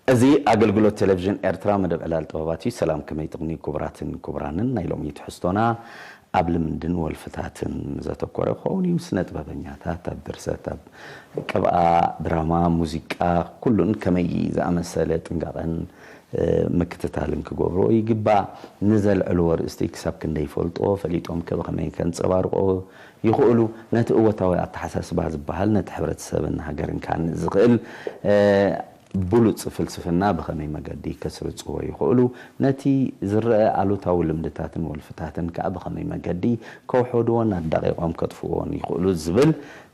እዚ ኣገልግሎት ቴሌቪዥን ኤርትራ፣ መደብ ዕላል ጥበባት እዩ። ሰላም፣ ከመይ ትቕኒ ክቡራትን ክቡራንን? ናይ ሎሚ ትሕዝቶና ኣብ ልምድን ወልፍታትን ዘተኮረ ክኸውን እዩ። ስነ ጥበበኛታት ኣብ ድርሰት፣ ኣብ ቅብኣ፣ ድራማ፣ ሙዚቃ፣ ኩሉን ከመይ ዝኣመሰለ ጥንቃቐን ምክትታልን ክገብርዎ ይግባእ። ንዘልዕልዎ ኣርእስቲ ክሳብ ክንደይ ይፈልጥዎ? ፈሊጦም ከ ብኸመይ ከንጸባርቆ ይኽእሉ? ነቲ እወታዊ ኣተሓሳስባ ዝበሃል ነቲ ሕብረተሰብን ሃገርን ክሃንጽ ዝኽእል ብሉጽ ፍልስፍና ብኸመይ መገዲ ከስርጽዎ ይኽእሉ? ነቲ ዝረኣ ኣሉታዊ ልምድታትን ወልፍታትን ከኣ ብኸመይ መገዲ ከውሕድዎን ኣዳቒቖም ከጥፍእዎን ይኽእሉ ዝብል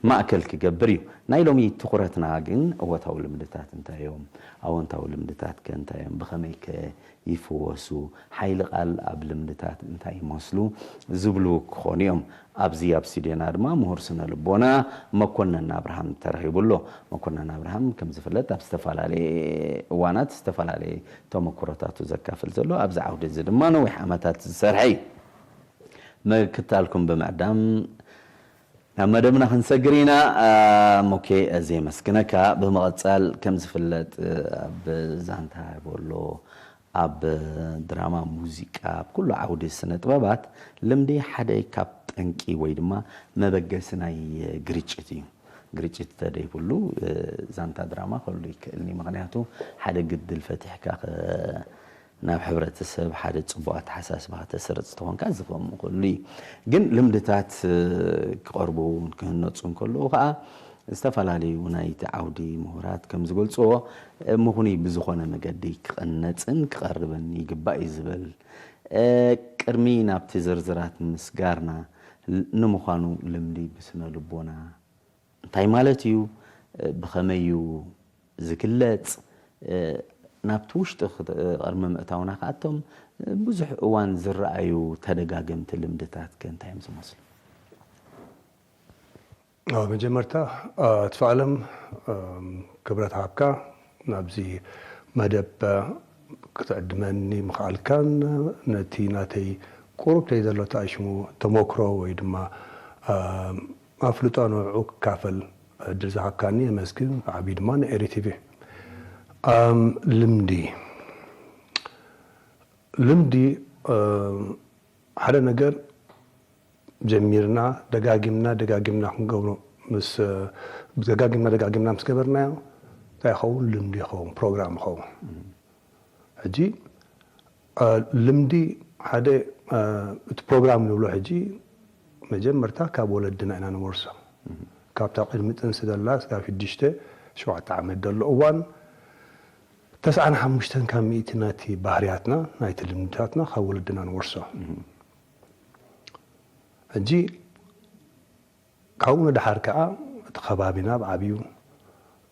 ማእከል ክገብር እዩ። ናይ ሎሚ ትኹረትና ግን እወታዊ ልምድታት እንታይ እዮም? ኣወንታዊ ልምድታት ከ እንታይ እዮም? ብኸመይ ከ ይፍወሱ? ሓይሊ ቃል ኣብ ልምድታት እንታይ ይመስሉ? ዝብሉ ክኾኑ እዮም። ኣብዚ ኣብ ስቱድዮና ድማ ምሁር ስነ ልቦና መኮነን ኣብርሃም ተረኺቡ ኣሎ። መኮነን ኣብርሃም ከም ዝፍለጥ ኣብ ዝተፈላለየ እዋናት ዝተፈላለየ ተመክሮታቱ ዘካፍል ዘሎ፣ ኣብዚ ዓውዲ እዚ ድማ ነዊሕ ዓመታት ዝሰርሐ እዩ። ምክትታልኩም ብምዕዳም ናብ መደብና ክንሰግር ኢና። ሞኬ፣ እዚ የመስግነካ። ብምቕጻል ከም ዝፍለጥ ኣብ ዛንታ ይበሎ ኣብ ድራማ፣ ሙዚቃ፣ ኣብ ኩሉ ዓውዲ ስነ ጥበባት ልምዲ ሓደ ካብ ጠንቂ ወይ ድማ መበገሲ ናይ ግርጭት እዩ። ግርጭት ተደይብሉ ዛንታ ድራማ ክህሉ ይክእልኒ። ምኽንያቱ ሓደ ግድል ፈቲሕካ ናብ ሕብረተሰብ ሓደ ጽቡቕ ኣተሓሳስባ ከተስርጽ ተኾንካ ዝፈሙ ክህሉ እዩ። ግን ልምድታት ክቐርቡ ክህነጹ እንከለዉ ከኣ ዝተፈላለዩ ናይቲ ዓውዲ ምሁራት ከም ዝገልጽዎ ምኹኑይ ብዝኾነ መገዲ ክቐነጽን ክቐርብን ይግባእ እዩ ዝብል። ቅድሚ ናብቲ ዝርዝራት ምስጋርና፣ ንምዃኑ ልምዲ ብስነ ልቦና እንታይ ማለት እዩ? ብኸመይ እዩ ዝግለጽ? ናብቲ ውሽጢ ቅድሚ ምእታውና ከኣቶም ብዙሕ እዋን ዝረኣዩ ተደጋገምቲ ልምድታት ከ እንታይ እዮም ዝመስሉ? መጀመርታ ትፋለም ክብረት ሃብካ ናብዚ መደብ ክትዕድመኒ ምኽኣልካን ነቲ ናተይ ቁሩብ ተይ ዘሎ ተኣሽሙ ተመክሮ ወይ ድማ ኣፍልጦ ንዕኡ ክካፈል ዕድል ዝሃብካኒ የመስግን። ብዓብዩ ድማ ንኤሪ ቲቪ። ልምዲ ልምዲ ሓደ ነገር ጀሚርና ደጋጊምና ደጋጊምና ክንገብሮ ምስ ደጋጊምና ደጋጊምና ምስ ገበርናዮ እንታይ ይኸውን? ልምዲ ይኸውን፣ ፕሮግራም ይኸውን። ሕጂ ልምዲ ሓደ እቲ ፕሮግራም ንብሎ ሕጂ መጀመርታ ካብ ወለድና ኢና ንወርሶ። ካብታ ቅድሚ ጥንሲ ዘላ ስጋብ ሽዱሽተ ሸውዓተ ዓመት ዘሎ እዋን ተስዓን ሓሙሽተን ካብ ሚእቲ ናቲ ባህርያትና ናይቲ ልምድታትና ካብ ወለድና ንወርሶ። ሕጂ ካብኡ ንደሓር ከዓ እቲ ከባቢና ብዓብዩ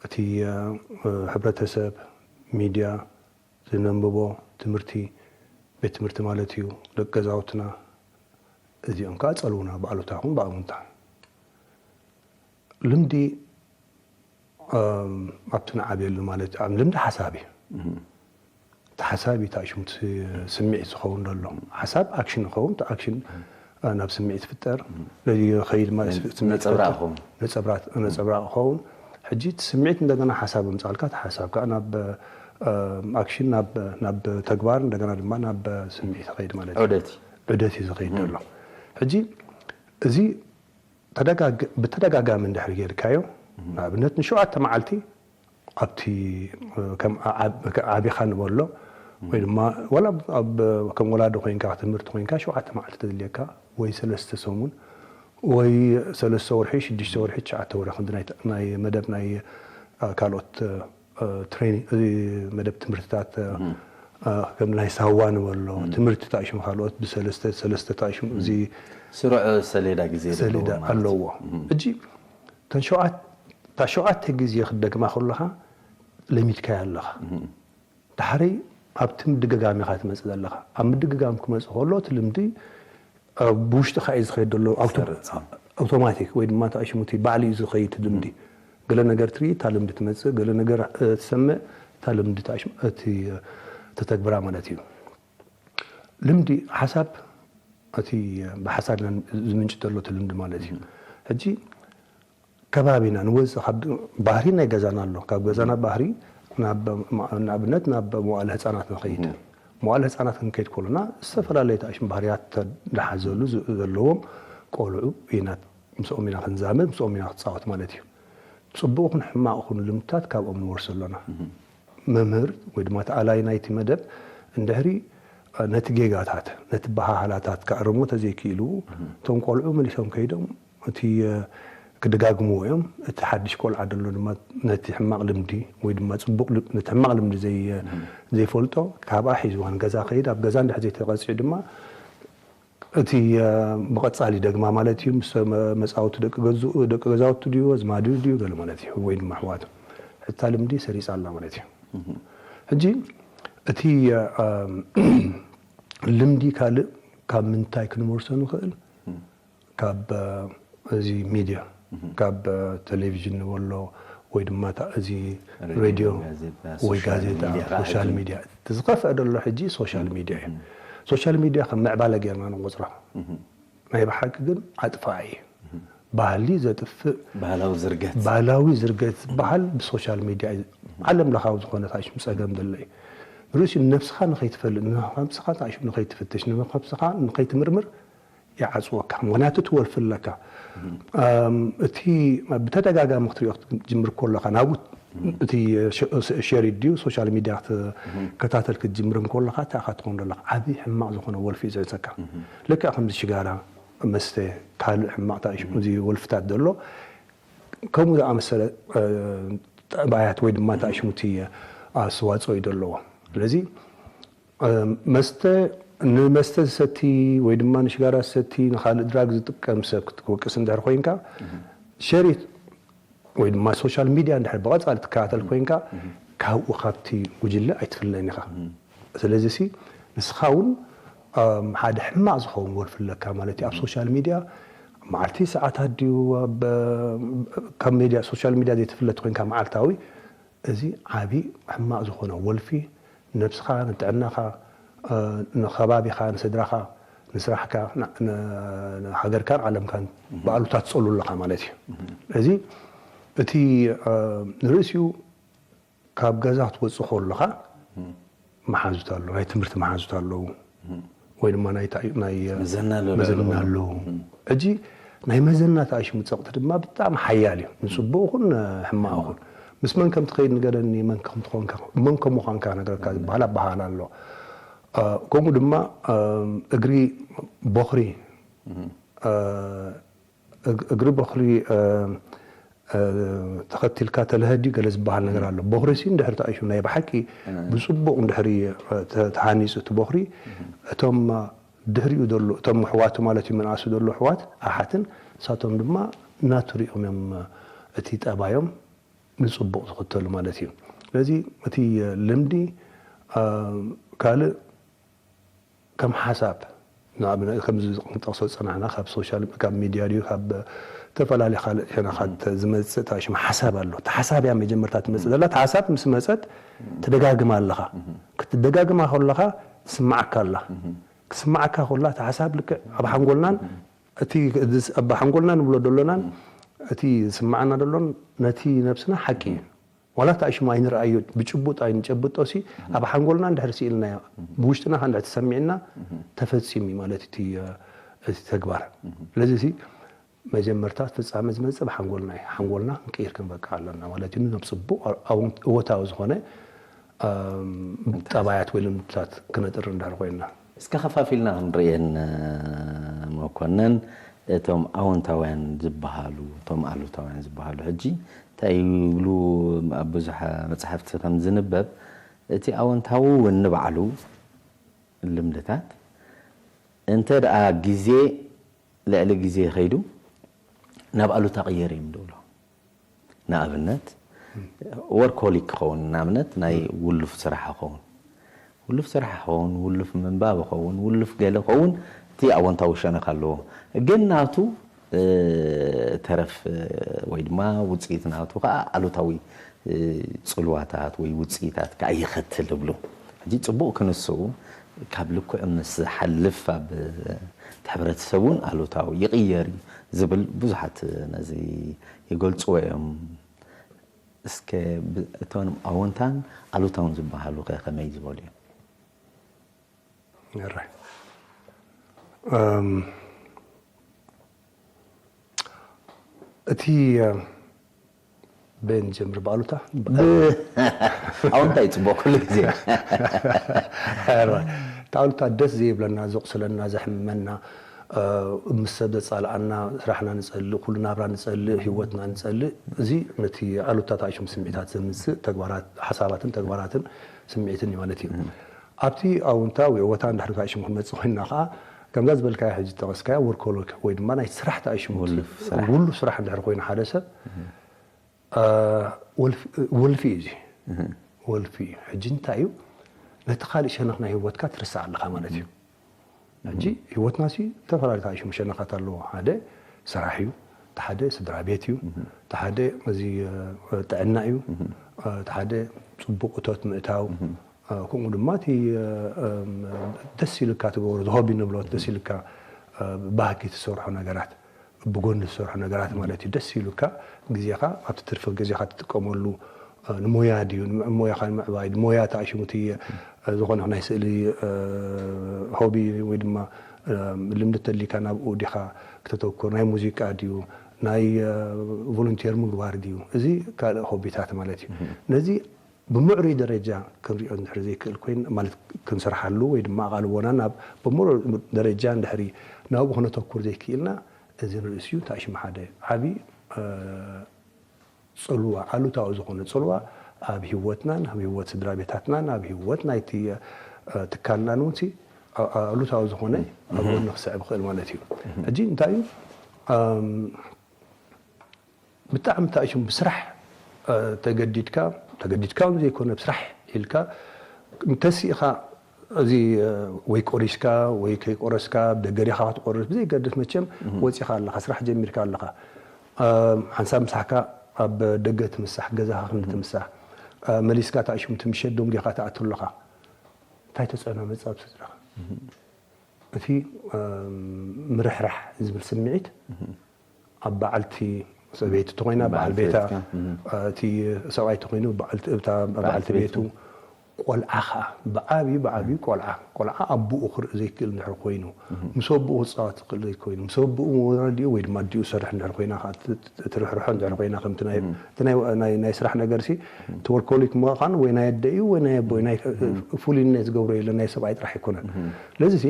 እቲ ሕብረተሰብ፣ ሚድያ፣ ዝነንብቦ ትምህርቲ፣ ቤት ትምህርቲ ማለት እዩ፣ ደቂ ገዛውትና እዚኦም ከዓ ፀልውና ብኣሉታ ይኹን ብኣውንታ። ልምዲ ኣብቲ ንዓብየሉ ማለት እዩ። ልምዲ ሓሳብ እዩ። እቲ ሓሳብ እዩ ታሽሙ ስምዒት ዝኸውን ዘሎ። ሓሳብ ኣክሽን ይኸውን፣ እቲ ኣክሽን ናብ ስምዒት ይፍጠር። ነዚ ኸይድ ማለት ስምዒት ነፀብራቕ ይፈጥር። ይኸውን። ነፀብራቕ ነፀብራቕ ይኸውን። ሕጂ እቲ ስምዒት እንደገና ሓሳብ ምፃልካ እቲ ሓሳብ ከዓ ናብ ኣክሽን ናብ ናብ ተግባር እንደገና ድማ ናብ ስምዒት ይኸይድ ማለት እዩ። ዑደት እዩ። ዑደት እዩ ዝኸይድ ዘሎ። ሕጂ እዚ ተደጋግ- ብተደጋጋሚ እንድሕር ጌርካዮ ንኣብነት ንሸውዓተ መዓልቲ ኣብቲ ከም ዓብ- ዓቢኻ ንበሎ ወይ ድማ ዋላ ኣብ ከም ወላዲ ኮይንካ ትምህርቲ ኮይንካ ሸውዓተ መዓልቲ ተድልየካ ወይ ሰለስተ ሰሙን ወይ ሰለስተ ወርሒ ሽዱሽተ ወርሒ ትሽዓተ ወርሒ ክንዲ ናይ ናይ መደብ ናይ ካልኦት ትሬኒንግ እዚ መደብ ትምህርትታት ከም ናይ ሳዋ ንበሎ ትምህርቲ ተኣሽሙ ካልኦት ብሰለስተ ሰለስተ ተኣሽሙ እዚ ስሩዕ ሰሌዳ ግዜ ዘለዎ ሰሌዳ ማለት ኣለዎ። ሕጂ እተን ሸውዓት እታ ሸውዓተ ግዜ ክትደግማ ከለኻ ለሚድካያ ኣለኻ። ዳሕረይ ኣብቲ ምድግጋም ኢኻ ትመፅእ ዘለኻ። ኣብ ምድግጋም ክመፅእ ከሎ እቲ ልምዲ ብውሽጥኻ እዩ ዝኸይድ ዘሎ። ኣውቶማቲክ ወይ ድማ ተኣሽሙ እቲ ባዕሉ እዩ ዝኸይድ እቲ ልምዲ። ገለ ነገር ትርኢ እታ ልምዲ ትመፅእ፣ ገለ ነገር ትሰምዕ እታ ልምዲ ተኣሽሙ እቲ ተተግብራ ማለት እዩ። ልምዲ ሓሳብ እቲ ብሓሳብ ዝምንጭ ዘሎ እቲ ልምዲ ማለት እዩ። ሕጂ ከባቢና ንወፅእ ካብ ባህሪ ናይ ገዛና ኣሎ። ካብ ገዛና ባህሪ ናብ ንኣብነት ናብ መዋእለ ህፃናት ንኸይድ። መዋእለ ህፃናት ክንከይድ ከሎና ዝተፈላለዩ ተኣሽም ባህርያት ተዳሓዘሉ ዝ- ዘለዎም ቆልዑ ኢና፣ ምስኦም ኢና ክንዛመድ፣ ምስኦም ኢና ክፃወት ማለት እዩ። ፅቡቕ ኹን ሕማቕ ኹን ልምድታት ካብኦም ንወርሶ ኣሎና። መምህር ወይ ድማ ተኣላይ ናይቲ መደብ እንድሕሪ ነቲ ጌጋታት፣ ነቲ በሃህላታት ክኣርሞ ተዘይክኢሉ፣ እቶም ቆልዑ መሊሶም ከይዶም እቲ ክደጋግምዎ እዮም። እቲ ሓድሽ ቆልዓ ደሎ ድማ ነቲ ሕማቕ ልምዲ ወይ ድማ ፅቡቕ ነቲ ሕማቕ ልምዲ ዘይፈልጦ ካብኣ ሒዝዋ ንገዛ ከይድ፣ ኣብ ገዛ እንድሕር ዘይተቐፂዑ ድማ እቲ ብቐፃሊ ደግማ ማለት እዩ ምስ መፃውቲ ደቂ ገዛውቱ ድዩ ኣዝማዱ ድዩ ገለ ማለት እዩ ወይ ድማ ኣሕዋቱ ሕታ ልምዲ ሰሪፃ ኣላ ማለት እዩ። ሕጂ እቲ ልምዲ ካልእ ካብ ምንታይ ክንወርሶ ንኽእል? ካብ እዚ ሚድያ ካብ ቴሌቪዥን ንበሎ ወይ ድማ እዚ ሬድዮ ወይ ጋዜጣ ሶሻል ሚድያ እቲ ዝኸፍአ ደሎ ሕጂ ሶሻል ሚድያ እዩ። ሶሻል ሚድያ ከም ምዕባለ ጌርና ንቆፅራ ናይ ብሓቂ ግን ኣጥፋኢ እዩ። ባህሊ ዘጥፍእ ባህላዊ ዝርገት ባህላዊ ዝርገት ዝበሃል ብሶሻል ሚድያ እዩ። ዓለም ለኻዊ ዝኾነ ታሽም ፀገም ዘሎ እዩ። ርእሲ ነብስኻ ንኸይትፈልጥ ንነብስኻ ታሽም ንኸይትፍትሽ ንነብስኻ ንኸይትምርምር ይዓፅወካ። ምክንያቱ እቲ ወልፊ ኣለካ። እቲ ብተደጋጋሚ ክትሪኦ ክትጅምር ከለካ ናብኡ እቲ ሸሪድ ድዩ ሶሻል ሚድያ ክትከታተል ክትጅምር ከለካ እንታይ ኢካ ትኾን ዘለካ? ዓብዪ ሕማቕ ዝኾነ ወልፊ እዩ ዘእተካ። ልክዕ ከምዚ ሽጋራ መስተ ካልእ ሕማቕ ታእሽሙ እዚ ወልፍታት ዘሎ ከምኡ ዝኣመሰለ ጠባያት ወይ ድማ ታእሽሙቲ ኣስተዋፅኦ እዩ ዘለዎ። ስለዚ መስተ ንመስተ ዝሰቲ ወይ ድማ ንሽጋራ ዝሰቲ ንካልእ ድራግ ዝጥቀም ሰብ ክትወቅስ እንድሕር ኮይንካ ሸሪት ወይ ድማ ሶሻል ሚድያ እንድሕር ብቐፃሊ ትከታተል ኮይንካ ካብኡ ካብቲ ጉጅለ ኣይትፍለን ኢኻ። ስለዚ ሲ ንስኻ እውን ሓደ ሕማቕ ዝኸውን ወልፊ ኣለካ ማለት እዩ። ኣብ ሶሻል ሚድያ መዓልቲ ሰዓታት ድዩ ካብ ሜድያ ሶሻል ሚድያ ዘይትፍለጥ ኮይንካ መዓልታዊ እዚ ዓቢ ሕማቕ ዝኾነ ወልፊ ነብስኻ ንጥዕናኻ ንኸባቢኻ ንስድራኻ ንስራሕካ ንሃገርካን ዓለምካን ብኣሉታ ትጸሉ ኣለኻ ማለት እዩ። እዚ እቲ ንርእሲኡ ካብ ገዛ ክትወፅእ ከለኻ መሓዙት ኣሎ ናይ ትምህርቲ መሓዙት ኣለዉ ወይ ድማ ናይ ናይ መዘና ኣለዉ። ሕጂ ናይ መዘና ተኣሽሙ ፀቕጢ ድማ ብጣዕሚ ሓያል እዩ። ንፅቡቕ ይኹን ሕማቕ ይኹን ምስ መን ከም ትኸይድ ንገረኒ፣ መን ከም ትኾንካ፣ መን ከም ምዃንካ ነገረካ ዝበሃል ኣበሃህላ ኣሎ። ከምኡ ድማ እግሪ ቦኽሪ እግሪ ቦኽሪ ተኸቲልካ ተለሀ ድዩ ገለ ዝበሃል ነገር ኣሎ። ቦኽሪ ሲ እንድሕር ተኣይሹ ናይ ብሓቂ ብፅቡቕ እንድሕሪ ተሃኒፁ እቲ ቦኽሪ እቶም ድሕሪኡ ዘሎ እቶም ኣሕዋቱ ማለት እዩ ምንኣሱ ዘሎ ኣሕዋት ኣሓትን ንሳቶም ድማ ናቱ ሪኦም እዮም እቲ ጠባዮም ንፅቡቕ ዝኽተሉ ማለት እዩ። ስለዚ እቲ ልምዲ ካልእ ከም ሓሳብ ንኣብነት ከምዚ ክንጠቕሶ ዝፀናሕና ካብ ሶሻል ካብ ሚድያ ድዩ ካብ ዝተፈላለዩ ካልእ ሸነኻት ዝመፅእ ታሽም ሓሳብ ኣሎ። እቲ ሓሳብ እያ መጀመርታ ትመፅእ ዘላ። እቲ ሓሳብ ምስ መፀት ትደጋግማ ኣለኻ። ክትደጋግማ ከለኻ ትስማዓካ ኣላ። ክስማዓካ ከላ እቲ ሓሳብ ልክዕ ኣብ ሓንጎልናን እቲ ኣብ ሓንጎልና ንብሎ ደሎናን እቲ ዝስማዓና ደሎን ነቲ ነብስና ሓቂ እዩ። ዋላ እቲ ኣሽሙ ኣይንርኣዮ ብጭቡጥ ኣይንጨብጦ ሲ ኣብ ሓንጎልና እንድሕር ስኢልናዮ ብውሽጥና ከ እንድሕር ተሰሚዕና ተፈፂሙ እዩ ማለት እቲ እቲ ተግባር። ስለዚ ሲ መጀመርታ ፍፃመ ዝመፅእ ብሓንጎልና እዩ። ሓንጎልና ክንቅይር ክንበቅዕ ኣለና ማለት እዩ። ናብ ፅቡቕ እወታዊ ዝኾነ ጠባያት ወይ ልምድታት ክነጥሪ እንድሕር ኮይንና። እስከ ከፋፊልና ክንርእየን መኮነን፣ እቶም ኣወንታውያን ዝበሃሉ እቶም ኣሉታውያን ዝበሃሉ ሕጂ እንታይ ይብሉ ኣብ ብዙሕ መፅሓፍቲ ከም ዝንበብ እቲ ኣወንታዊ እውን ንባዕሉ ልምድታት እንተ ደኣ ግዜ ልዕሊ ግዜ ከይዱ ናብ ኣሉታ ቅየር እዮም ዝብሎ። ንኣብነት ወርኮሊክ ክኸውን ንኣብነት ናይ ውሉፍ ስራሕ ክኸውን ውሉፍ ስራሕ ክኸውን ውሉፍ ምንባብ ክኸውን ውሉፍ ገለ ክኸውን እቲ ኣወንታዊ ሸነክ ኣለዎ። ግን ናቱ ተረፍ ወይ ድማ ውፅኢት ናቱ ከዓ ኣሉታዊ ፅልዋታት ወይ ውፅኢታት ከዓ ይኸትል እብሉ። ሕጂ ፅቡቕ ክንስኡ ካብ ልክዑ ምስ ዝሓልፍ ኣብ እቲ ሕብረተሰብ እውን ኣሉታዊ ይቕየር እዩ ዝብል ብዙሓት ነዚ ይገልፅዎ እዮም። እስከ እቶም ኣወንታን ኣሉታውን ዝበሃሉ ከ ከመይ ዝበሉ እዮም? ራይ እቲ በን ጀምር ብኣሉታ ኣወንታ ይፅቡቅ ኩሉ ግዜ። እቲ ኣሉታ ደስ ዘይብለና፣ ዘቁስለና፣ ዘሕምመና፣ ምስ ሰብ ዘፃልኣና፣ ስራሕና ንፀልእ፣ ኩሉ ናብራ ንፀልእ፣ ህይወትና ንፀልእ፣ እዚ ነቲ ኣሉታ ተኣሽሙ ስምዒታት ዘምፅእ ተግባራት፣ ሓሳባትን ተግባራትን ስምዒትን እዩ ማለት እዩ። ኣብቲ ኣውንታ ወይ ወታ እንድሕር ተኣሽሙ ክንመፅእ ኮይንና ከዓ ከምዛ ዝበልካያ ሕጂ ዝጠቐስካያ ወርኮሎክ ወይ ድማ ናይ ስራሕ ተኣሽሙ ውሉፍ ስራሕ እንድሕር ኮይኑ ሓደ ሰብ ወልፊ እዩ እዚ ወልፊ እዩ። ሕጂ እንታይ እዩ ነቲ ካልእ ሸነኽ ናይ ህይወትካ ትርስዕ ኣለኻ ማለት እዩ። ሕጂ ህይወትና ሲ ዝተፈላለዩ ተኣሽሙ ሸነኻት ኣለዎ። ሓደ ስራሕ እዩ፣ እቲ ሓደ ስድራ ቤት እዩ፣ እቲ ሓደ እዚ ጥዕና እዩ፣ እቲ ሓደ ፅቡቅ እቶት ምእታው፣ ከምኡ ድማ እቲ ደስ ኢልካ ትገብሮ ሆቢ ንብሎ ደስ ኢልካ ባህጊ ትሰርሖ ነገራት ብጎኒ ዝሰርሑ ነገራት ማለት እዩ። ደስ ኢሉካ ግዜኻ ኣብቲ ትርፊ ግዜኻ ትጥቀመሉ ንሞያ ድዩ ሞያኻ ንምዕባይ ሞያ ተኣሽሙ እቲ ዝኾነ ናይ ስእሊ ሆቢ ወይ ድማ ልምዲ ተሊካ ናብኡ ዲኻ ክተተኩር ናይ ሙዚቃ ድዩ ናይ ቮለንቲር ምግባር ድዩ እዚ ካልእ ሆቢታት ማለት እዩ። ነዚ ብምዕሩይ ደረጃ ክንሪኦ እንድሕር ዘይክእል ኮይን ማለት ክንሰርሓሉ ወይ ድማ ኣቓልቦና ናብ ብምዕሩይ ደረጃ እንድሕሪ ናብኡ ክነተኩር ዘይክኢልና እዚ ንርእሲ እዩ ተኣሽሙ ሓደ ዓቢ ጽልዋ ኣሉታዊ ዝኾነ ጽልዋ ኣብ ህይወትናን ኣብ ህይወት ስድራ ቤታትናን ኣብ ህይወት ናይቲ ትካልናን እውን ኣሉታዊ ዝኾነ ኣብ ጎኒ ክስዕብ ይኽእል ማለት እዩ። ሕጂ እንታይ እዩ ብጣዕሚ ተኣሽሙ ብስራሕ ተገዲድካ ተገዲድካ እውን ዘይኮነ ብስራሕ ኢልካ እንተሲእኻ እዚ ወይ ቆሪስካ ወይ ከይቆረስካ ደገ ዲኻ ክትቆርስ ብዘይገድስ መቸም ወፂኻ ኣለኻ ስራሕ ጀሚርካ ኣለኻ ሓንሳብ ምሳሕካ ኣብ ደገ ትምሳሕ ገዛኻ ክንዲ ትምሳሕ መሊስካ ተኣሽሙ ትምሸት ደንጊኻ ትኣቱ ኣለኻ እንታይ ተፅዕኖ መፅእ ኣብ ስድራኻ እቲ ምርሕራሕ ዝብል ስምዒት ኣብ በዓልቲ ሰበይቲ ተኮይና በዓል ቤታ እቲ ሰብኣይ ተኮይኑ በዓልቲ ቤቱ ቆልዓ ከዓ ብዓብዩ ብዓብዩ ቆልዓ ቆልዓ ኣቦኡ ክርኢ ዘይክእል እንድሕር ኮይኑ ምስ ኣቦኡ ክፃወት ክእል ዘይኮይኑ ምስ ኣቦኡ ወረዲኡ ወይ ድማ ኣዲኡ ሰርሕ እንድሕር ኮይና ትርሕርሖ እንድሕር ኮይና ከምቲ ናይ ስራሕ ነገር ሲ ተወርኮሊክ ምዃን ወይ ናይ ኣደ እዩ ወይ ናይ ኣቦ ፍሉይነት ዝገብሮ የለ ናይ ሰብኣይ ጥራሕ ኣይኮነን። ስለዚ ሲ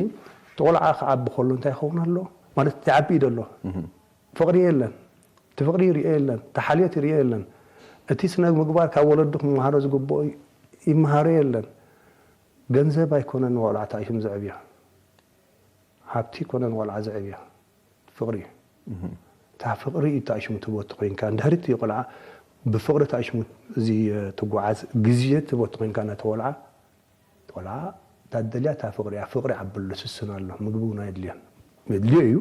ተቆልዓ ክዓቢ ከሎ እንታይ ይኸውን ኣሎ ማለት ይዓቢ እዩ ደሎ ፍቕሪ የለን። እቲ ፍቕሪ ይርኦ የለን። እቲ ሓልዮት ይርኦ የለን። እቲ ስነ ምግባር ካብ ወለዱ ክመሃሮ ዝግብኦ ይመሃሮ የለን። ገንዘብ ኣይኮነን ንቆልዓ ተኣሽሙ ዘዕብዮ። ሃብቲ ኣይኮነን ንቆልዓ ዘዕብዮ። ፍቕሪ እዩ። እታ ፍቕሪ እዩ ተኣሽሙ ትህቦ ተኾይንካ። እንድሕሪ እቲ ቆልዓ ብፍቕሪ ተኣሽሙ እዚ ትጓዓዝ ግዜ ትህቦ ተኾይንካ ነቲ ቆልዓ ቆልዓ እታ ደልያ እታ ፍቕሪ እያ። ፍቕሪ ዓብሎ ስስን ኣሎ ምግቢ እውን ኣየድልዮን የድልዮ እዩ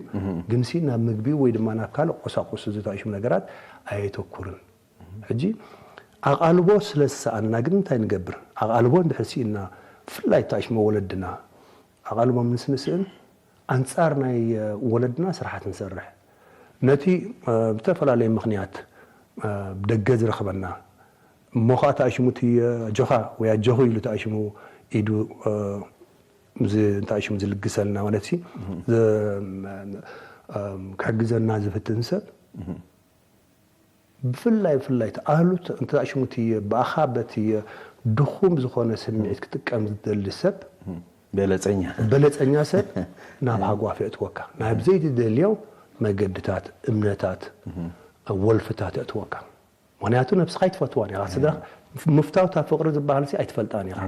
ግን ሲ ናብ ምግቢ ወይ ድማ ናብ ካልእ ቆሳቁስ እዚ ተኣሽሙ ነገራት ኣየተኩርን። ሕጂ ኣቓልቦ ስለ ዝሰኣንና ግን እንታይ ንገብር? ኣቓልቦ እንድሕር ስኢንና ብፍላይ ተኣሽሙ ወለድና ኣቓልቦ ምስ ንስእን ኣንጻር ናይ ወለድና ስራሓት ንሰርሕ። ነቲ ብዝተፈላለየ ምኽንያት ደገ ዝረኽበና እሞ ኸዓ ተኣሽሙ እቲ ኣጆኻ ወይ ኣጆኺ ኢሉ ተኣሽሙ ኢዱ ተኣሽሙ ዝልግሰልና ማለት ሲ ክሕግዘና ዝፍትን ሰብ ብፍላይ ብፍላይ ኣሉት እንተሽሙ እቲ ብኣኻ በቲ ድኹም ዝኾነ ስምዒት ክጥቀም ዝደሊ ሰብ በለፀኛ በለፀኛ ሰብ ናብ ሃጓፍ የእትወካ ናብ ዘይትደልዮ መገድታት እምነታት ወልፍታት የእትወካ። ምክንያቱ ነብስኻ ኣይትፈትዋን ኢኻ ስድራ ምፍታውታ ፍቅሪ ዝበሃል ሲ ኣይትፈልጣን ኢኻ።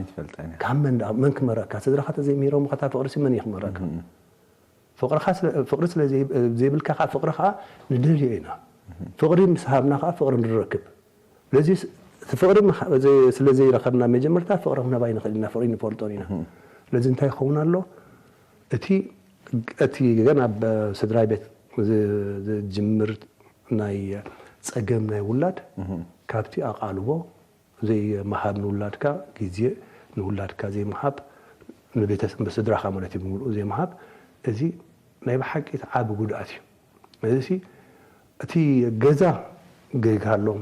ካብ መን ክመረካ ስድራኻ ተዘይምህሮም ከታ ፍቅሪ ሲ መን እዩ ክመረካ? ፍቅሪ ስለዘይብልካ ከዓ ፍቅሪ ከዓ ንደልዮ ኢና። ፍቅሪ ምስ ሃብና ከዓ ፍቅሪ ንረክብ። ስለዚ እቲ ፍቅሪ ስለዘይረከብና መጀመርታ ፍቅሪ ክነባይ ንክእል ኢና ፍቅሪ ንፈልጦን ኢና። ስለዚ እንታይ ይኸውን ኣሎ እቲ እቲ ገና ኣብ ስድራ ቤት ዝጅምር ናይ ፀገም ናይ ውላድ ካብቲ ኣቃልቦ ዘይምሃብ ንውላድካ ግዜ ንውላድካ ዘይምሃብ ንቤተሰብ ስድራኻ ማለት እዩ ብምሉኡ ዘይምሃብ እዚ ናይ ብሓቂ እቲ ዓቢ ጉድኣት እዩ። እዚ እቲ ገዛ ገይግሃሎም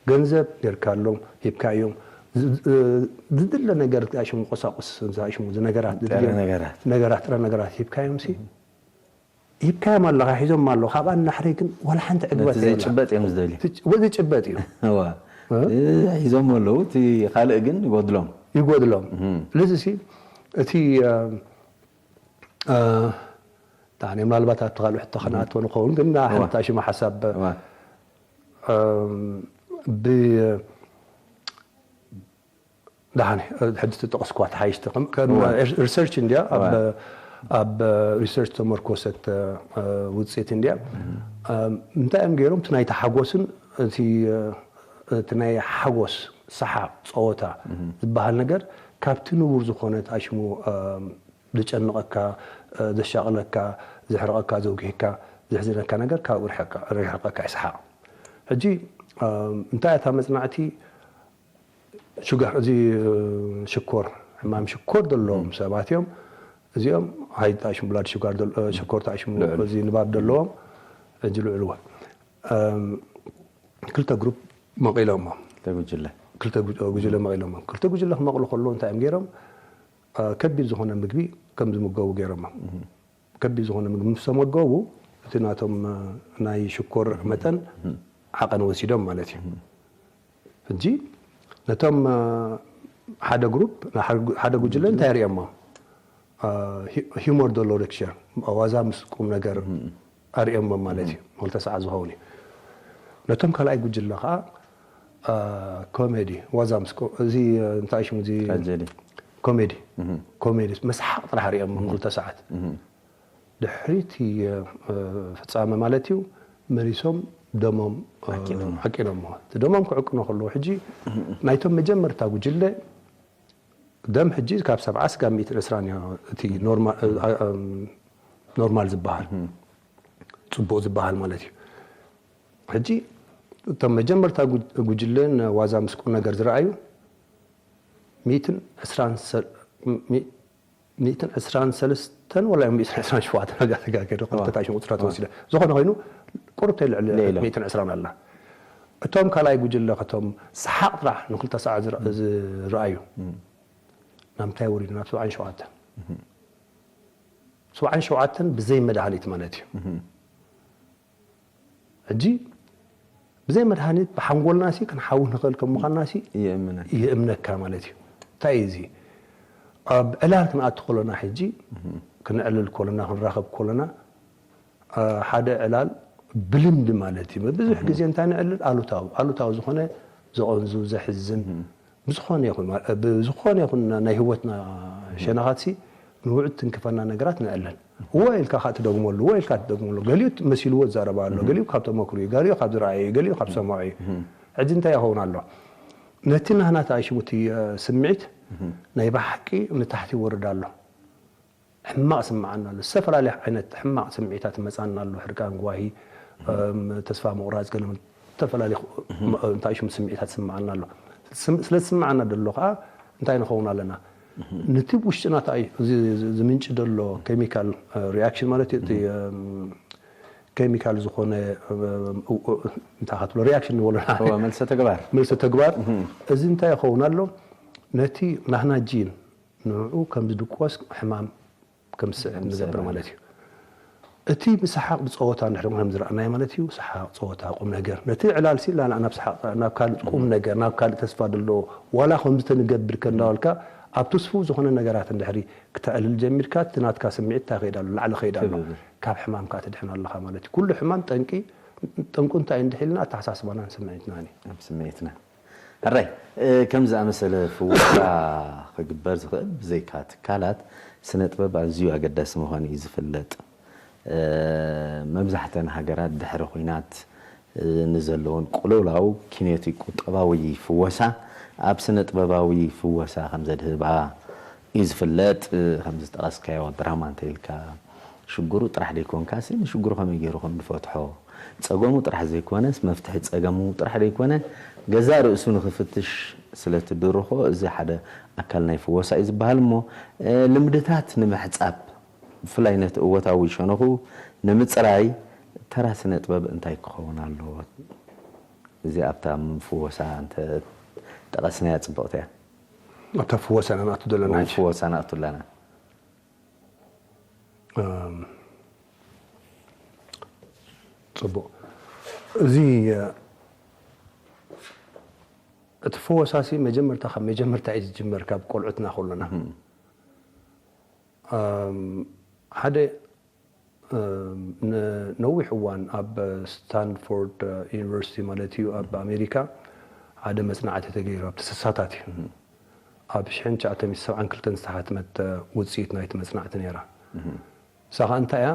ገንዘብ ጌርካሎም ሂብካዮም፣ ዝ- ዝ- ዝድለ ነገር፣ ኣሽሙ ቁሳቁስ፣ ኣሽሙ ነገራት፣ ጥረ ዝድልዮም ነገራት። ነገራት፣ ጥረ ነገራት ሂብካዮም ሲ ሂብካዮም ኣለኻ፣ ሒዞም ኣለዉ። ካብኣ ናሕሪ ግን ዋላ ሓንቲ ዕግበት ነቲ የብላን። ዘይጭበጥ እዮም ዝደልዩ። እቲ ጭ- ወይ ዝጭበጥ እዩ እዋ። እቲ ሒዞም ኣለዉ፣ እቲ ካልእ ግን ይጎድሎም። ይጎድሎም። ስለዚ ሲ እቲ እ፣ እ፣ ዳሕኒ ምናልባት ኣብቲ ካልእ ሕቶ ከነኣትዎ ንኸውን፣ ግን ሓንቲ ኣሽሙ ሓሳብ እዋ። እም፣ ብ- ደሓን፣ ሕጂ ትጠቐስኳ ተሓይሽቲ ከም ከም እዋ። ሪሰርች እንድያ ኣብ እዋ። ኣብ ሪሰርች ተመርኮሰት እ፣ ውፅኢት እንድያ። እም፣ እንታይ እዮም ገይሮም? እቲ ናይቲ ሓጎስን እቲ እ፣ እቲ ናይ ሓጎስ ሰሓቕ ጸወታ ዝበሃል ነገር ካብቲ ንቡር ዝኾነ ኣሽሙ እም፣ ዘጨንቐካ፣ እ፣ ዘሻቕለካ፣ ዘሕርቐካ፣ ዘውግህካ፣ ዘሕዝነካ ነገር ካብኡ ርሕቐካ ርሕቐካ ይስሓቕ። ሕጂ እም፣ እንታይ እታ መጽናዕቲ ሽጋር፣ እዚ ሽኮር፣ ሕማም ሽኮር ዘለዎም ሰባት እዮም። እዚኦም ሃይ ተኣሽሙ፣ ብላድ ሽጋር፣ ሽኮር ተኣሽሙ፣ እዚ ንባብ ዘለዎም ሕጂ ልዕልዎ ክልተ ግሩፕ መቒሎሞ። ተጉጅለ ክልተ ጉጅለ መቒሎሞ። ክልተ ጉጅለ ክመቕሉ ከለዉ እንታይ እዮም ገይሮም? ከቢድ ዝኾነ ምግቢ ከም ዝምገቡ ገይሮሞ። ከቢድ ዝኾነ ምግቢ ምስ ተመገቡ እቲ ናቶም ናይ ሽኮር መጠን ዓቐን ወሲዶም ማለት እዩ። ሕጂ ነቶም ሓደ ግሩፕ ሓደ ጉጅለ እንታይ ርእዮሞ? ሂሞር ዘሎ ሌክቸር ዋዛ ምስ ቁም ነገር ኣርእዮሞ ማለት እዩ። ክልተ ሰዓት ዝኸውን እዩ። ነቶም ካልኣይ ጉጅለ ከዓ ኮሜዲ ዋዛ ምስ እዚ እንታይ ሽሙ እዚ ትራጀዲ ኮሜዲ ኮሜዲ መስሓቕ ጥራሕ ርእዮሞ ክልተ ሰዓት ድሕሪቲ ፍፃመ ማለት እዩ መሊሶም ደሞም ሓቂኖሞ። እቲ ደሞም ክዕቅኖ ከለዉ ሕጂ ናይቶም መጀመርታ ጉጅለ ደም ሕጂ ካብ ሰብዓ ስጋብ ሚእትን ዕስራን እዩ እቲ ኖርማል ዝበሃል ፅቡቕ ዝበሃል ማለት እዩ። ሕጂ እቶም መጀመርታ ጉጅለን ዋዛ ምስ ቁም ነገር ዝረኣዩ ሚእትን ዕስራን ሚእትን ዕስራን ሰለስተን ወላ እዮም ሚእትን ዕስራን ሸውዓተን ኣጋ ተጋገደ ክልተ ታሽሙ ቁፅራ ተወሲደ ዝኾነ ኮይኑ ቁርብ ተልዕል ሚእትን ዕስራን ኣላ። እቶም ካልኣይ ጉጅለ ከቶም ሰሓቕ ጥራሕ ንክልተ ሰዓት ዝረኣዩ ናብ ምንታይ ወሪዱ ናብ ሰብዓን ሸውዓተን ሰብዓን ሸውዓተን ብዘይ መድሃኒት ማለት እዩ። ሕጂ ብዘይ መድሃኒት ብሓንጎልና ሲ ክንሓዊ ንኽእል ከም ምዃንና ሲ ይእምነካ ይእምነካ ማለት እዩ። እንታይ እዩ እዚ? ኣብ ዕላል ክንኣቱ ከሎና ሕጂ ክንዕልል ከሎና ክንራኸብ ከሎና ሓደ ዕላል ብልምዲ ማለት እዩ። ብዙሕ ግዜ እንታይ ንዕልል ኣሉታዊ ኣሉታዊ ዝኾነ ዘቐንዙ ዘሕዝን ብዝኾነ ይኹን ብዝኾነ ይኹን ናይ ህይወትና ሸነኻት ሲ ንውዕድ ትንክፈና ነገራት ንዕልል። እወ ኢልካ ከዓ ትደግመሉ እወ ኢልካ ትደግመሉ። ገሊኡ መሲልዎ ዝዛረብ ኣሎ፣ ገሊኡ ካብ ተመክሮ እዩ፣ ገሊኡ ካብ ዝረኣየ እዩ፣ ገሊኡ ካብ ሰምዖ እዩ። ሕጂ እንታይ ይኸውን ኣሎ? ነቲ ናህና ተኣሽሙ እቲ ስምዒት ናይ ብሓቂ ንታሕቲ ይወርድ ኣሎ። ሕማቕ ስምዓና ኣሎ። ዝተፈላለየ ዓይነት ሕማቕ ስምዒታት ይመጻና ኣሎ። ሕርቃን፣ ጓሂ፣ ተስፋ ምቑራጽ፣ ገለ ዝተፈላለዩ እንታይ ሽሙ ስምዒታት ይስምዓና ኣሎ። ስለ ዝስምዓና ደሎ ከዓ እንታይ ንኸውን ኣለና? ነቲ ውሽጥና ዝምንጭ ደሎ ኬሚካል ሪያክሽን ማለት እዩ። እቲ ኬሚካል ዝኾነ እንታይ ክትብሎ ሪያክሽን ንበሎ መልሰ ተግባር መልሰ ተግባር እዚ እንታይ ይኸውን ኣሎ? ነቲ ናህና ጂን ንዕኡ ከም ዝድቆስ ሕማም ከም ዝስዕብ ንገብር ማለት እዩ። እቲ ብሰሓቕ ብፀወታ እንድሕር ከም ዝረኣናዮ ማለት እዩ። ሰሓቕ፣ ፀወታ፣ ቁም ነገር ነቲ ዕላል ሲ ላና ናብ ሰሓቕ ናብ ካልእ ቁም ነገር ናብ ካልእ ተስፋ ዘለዎ ዋላ ከምዚ ተንገብር ከ እንዳበልካ ኣብ ትስፉው ዝኾነ ነገራት እንድሕሪ ክተዕልል ጀሚርካ እቲ ናትካ ስምዒት እንታይ ከይድ ኣሎ ላዕሊ ከይድ ኣሎ። ካብ ሕማም ከዓ ትድሕን ኣለኻ ማለት እዩ። ኩሉ ሕማም ጠንቂ ጠንቁ እንታይ እንድሕልና ኣተሓሳስባናን ስምዒትናን እዩ። ኣብ ስምዒትና ሕራይ ከም ዝኣመሰለ ፍወሳ ክግበር ዝኽእል ብዘይካ ትካላት ስነ ጥበብ ኣዝዩ ኣገዳሲ ምዃኑ እዩ ዝፍለጥ። መብዛሕተን ሃገራት ድሕሪ ኹናት ንዘለውን ቅልውላው ኪነት ቁጠባዊ ፍወሳ ኣብ ስነ ጥበባዊ ፍወሳ ከም ዘድህባ እዩ ዝፍለጥ። ከም ዝጠቐስካዮ ድራማ እንተኢልካ ሽግሩ ጥራሕ ደይኮንካ ሲ ንሽግሩ ከመይ ገይሩ ከም ዝፈትሖ ጸገሙ ጥራሕ ዘይኮነስ መፍትሒ ጸገሙ ጥራሕ ደይኮነ ገዛ ርእሱ ንኽፍትሽ ስለ ትድርኾ እዚ ሓደ ኣካል ናይ ፍወሳ እዩ ዝበሃል እሞ ልምድታት ንምሕጻብ ብፍላይ ነቲ እወታዊ ሸነኹ ንምጽራይ ተራ ስነ ጥበብ እንታይ ክኸውን ኣለዎ? እዚ ኣብታ ምፍወሳ እንተ ጠቐስናያ ጽብቕቲ እያ። ኣብታ ፍወሳ ኢና ንኣቱ ዘለና ሕጂ። ፍወሳ ንኣቱ ኣለና። ጽቡቕ። እዚ እቲ ፈወሳሲ መጀመርታ ካብ መጀመርታ እዩ ዝጅመር፣ ካብ ቆልዑትና ከለና። ሓደ ነዊሕ እዋን ኣብ ስታንፎርድ ዩኒቨርሲቲ ማለት እዩ ኣብ ኣሜሪካ ሓደ መፅናዕቲ ተገይሩ ኣብቲ ስሳታት እዩ። ኣብ ሽሕን ትሽዓተ ሚእትን ሰብዓን ክልተን ዝተሓትመት ውፅኢት ናይቲ መፅናዕቲ ነይራ። እሳ ኸዓ እንታይ እያ?